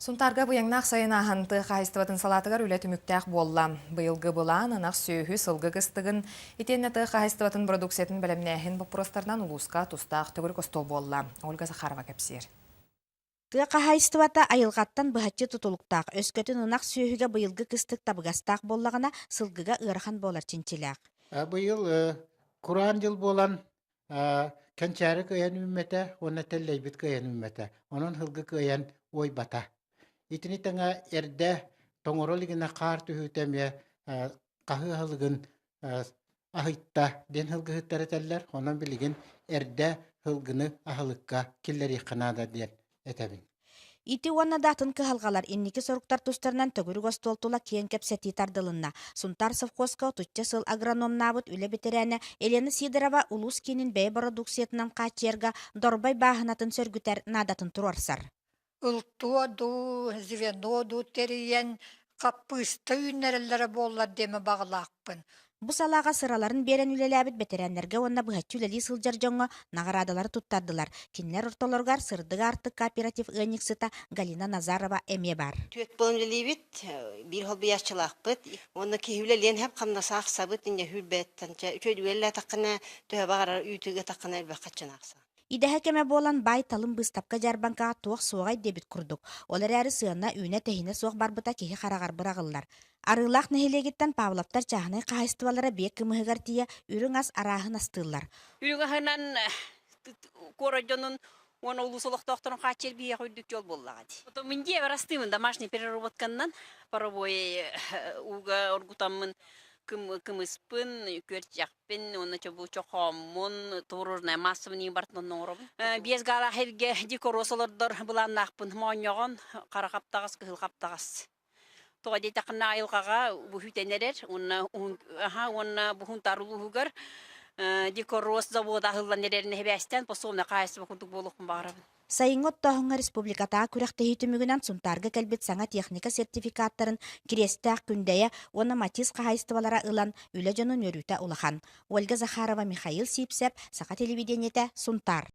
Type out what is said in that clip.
Сунтаарга быйаҥнаах сайын ааһан тыа хаһаайыстыбатын салаатыгар үлэ түмүктээх буолла. Быйылгы былаан ынах сүөһү, сылгы кыстыгын, итиэннэ тыа хаһаайыстыбатын бородууксуйатын бэлэмнээһин боппуруостарынан улууска тустаах төгүрүк остуол буолла. Ольга Захарова кэпсиир. Тыа хаһаайыстыбата айылҕаттан быһаччы тутулуктаах, өскөтүн ынах сүөһүгэ быйылгы кыстык табыгастаах буоллаҕына, сылгыга ыарахан буолар чинчилээх. Быйыл кураан дьыл буолан Кэнчээри кыайан үүммэтэ уонна тэллэйбит кыайан үүммэтэ. Онон сылгы кыайан уойбата. Итини тэҥэ эрдэ тоҥоро илигинэ хаар түһүүтэ эмиэ хаһыы аһылыгын аһыйта диэн сылгыһыттар этэллэр. Онон билигин эрдэ сылгыны аһылыкка киллэриэххэ наада диэн этэбин. Ити уонна да атын кыһалҕалар инники соруктар тустарынан төгүрүк остуол тула киэҥ кэпсэтии тардылынна. Сунтаар совхозка отучча сыл агрономнаабыт үлэ бэтэрээнэ Елена Сидорова улуус киинин бэйэ бородууксуйатынан хааччыйарга Дорбай бааһынатын сөргүтэр наадатын туруорсар. Ылтуо дуу, звено дуу тэрийэн хаппыыста үүннэрэллэрэ буоллар диэмэ баҕалаахпын. Бу салааҕа сыраларын биэрэн үлэлээбит бэтэрээннэргэ уонна быһаччы үлэлии сылдьар дьоҥҥо наҕараадалары туттардылар. Кинилэр ортолоругар Сырдык аартык кооператив ыанньыксыта Галина Назарова эмиэ баар. Түөрт буолан үлэлиибит, биир холбуйааччылаахпыт. Уонна киһи үлэлиэн сөп, хамнас аахсабыт, инньэ сүүрбэттэн үчүгэй үлэлээтэххинэ, төһө баҕарар үүтү ыатаххына элбэх хаччыны аахсаҕын. Идэһэ кэмэ буолан баай-талым быыстапка-дьаарбаҥкаҕа туох суоҕай диэбит курдук, ол эрээри сыана үүнэ-тэһиинэ суох барбыта киһи хараҕар быраҕыллар. Арыылаах нэһилиэгиттэн Павловтар чааһынай хаһаайыстыбалара биэ кымыһыгар тиийэ үрүҥ ас арааһын астыыллар. Үрүҥ аһынан куорат дьонун уонна улуус олохтоохторун хааччыйар биһиэхэ үрдүк дьол буоллаҕа дии. Мин дьиэбэр астыыбын домашний переработканнан паровой ууга оргутаммын кымыспын, күөрчэхпин уонна чобу чохооммун, творожная массабын барытын оҥоробун. Биэс гаалаах эргэ дикорос олордор былааннаахпын. Моонньоҕон, хара хаптаҕас, кыһыл хаптаҕас. Тоҕо диэтэххинэ айылҕаҕа бүһүтэн эрэр уонна уонна Буһунтаар улууһугар дикорос завода аһыллан эрэрин эбээстээн пособное хаһаайыстыба курдук буолуохпун баҕарабын. Сайыҥҥы оттооһуҥҥа республикатааҕы күрэхтэһии түмүгүнэн Сунтаарга кэлбит саҥа техника сертификаттарын Кириэстээх Күндэйэ уонна Матис хаһаайыстыбалара ылан үлэ дьонун үөрүүтэ улахан. Ольга Захарова, Михаил Сипсэп, Саха телевидениетэ, Сунтаар.